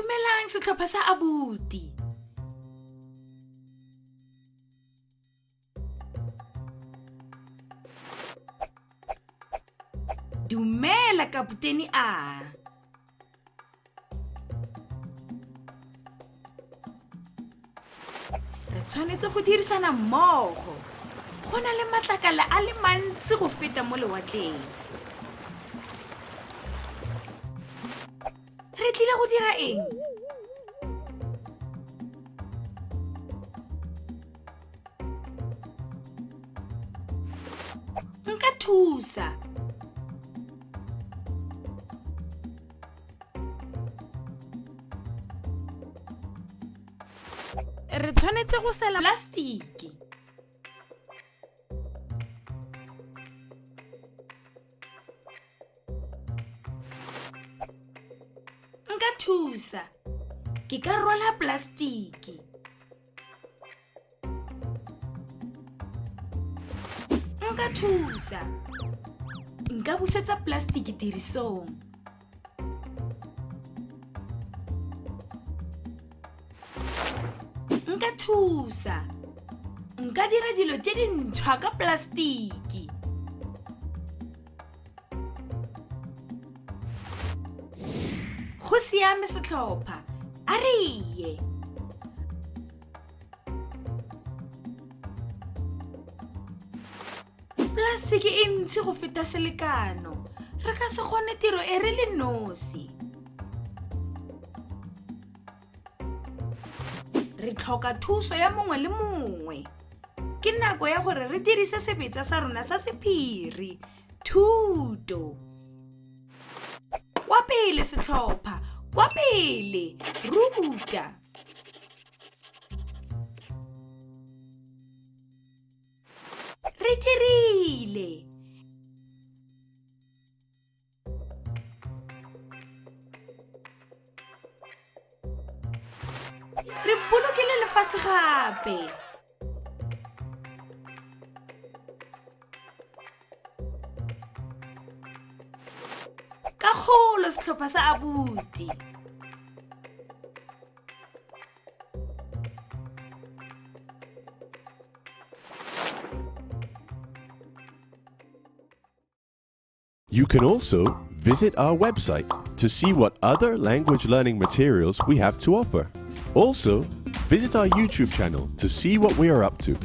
Dumelang setlhopha sa abuti. Dumela kaputeni A. Re tshwanetse go dirisana mmogo. Go na le matlakala a le mantsi go feta mo lewatleng. Re tlile go dira eng? Nka thusa. Re tshwanetse go sela plastiki. Nka thusa. Ke ka rwala plastiki. Nka thusa. Nka busetsa plastiki tirisong. Nka thusa. Nka dira dilo tse dintšhwa ka plastiki. Go siame setlhopha, a re ye. Plastiki e ntsi go feta selekano. Re ka se kgone tiro e re le nosi. Re tlhoka thuso ya mongwe le mongwe. Ke nako ya gore re dirise sebetsa sa rona sa sephiri, thuto. Kwa pele setlhopha, kwa pele, ruta. Re dirile! Re bolokile lefatshe gape. Ka kgolo setlhopha sa abuti. You can also visit our website to see what other language learning materials we have to offer. Also, visit our YouTube channel to see what we are up to.